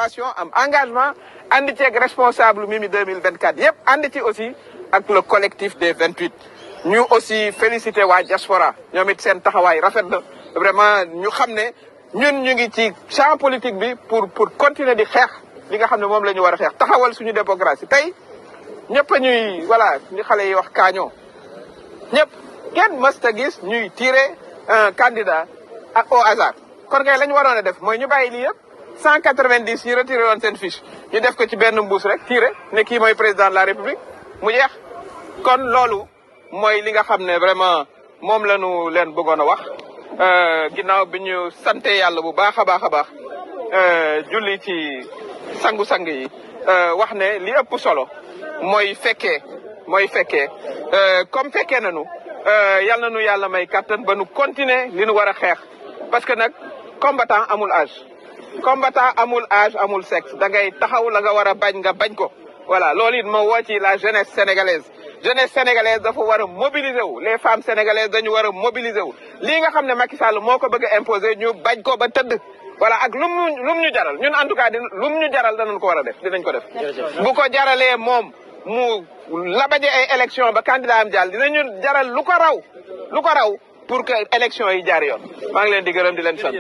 détermination am engagement ànd ci ak responsable Mimi 2024 yëpp ànd ci aussi ak le collectif des 28 ñu aussi félicité waa diaspora ñoom it seen taxawaay rafet na vraiment ñu xam ne ñun ñu ngi ci champ politique bi pour continuer di xeex li nga xam ne moom la ñu war a xeex taxawal suñu démocratie tey ñëpp a ñuy voilà ñu xale yi wax kaañoo ñëpp kenn mësta gis ñuy tirer un candidat au hasard kon kay la ñu waroon a def mooy ñu bàyyi lii yëpp 190 yi retiré woon seen fiche ñu def ko ci benn mbuus rek tiré ne kii mooy président de la république mu jeex kon loolu mooy li nga xam ne vraiment moom la ñu leen bëggoon a wax ginnaaw bi ñu sante yàlla bu baax a baax a baax julli ci sangu-sang yi wax ne li ëpp solo mooy fekkee comme fekkee nañu yal na nu yàlla may kattan ba nu continuer li nu war a xeex parce que nag combattant amul âge amul sexe da ngay taxaw la nga war a bañ nga bañ ko voilà loolu it ma woo ci la jeunesse sénégalaise dafa war a mobiliser wu les femmes sénégalaises dañu war a mobiliser wu lii nga xam ne Macky Sall moo ko bëgg a imposer ñu bañ ko ba tëdd voilà ak lum ñu jaral ñun en tout cas lum ñu jaral danañ ko war a def dinañ ko def bu ko jaralee moom mu labaje ay élection ba candidat am jàll dinañu jaral lu ko raw pour que élection yi jaar yoon maa ngi leen di gërëm di leen sant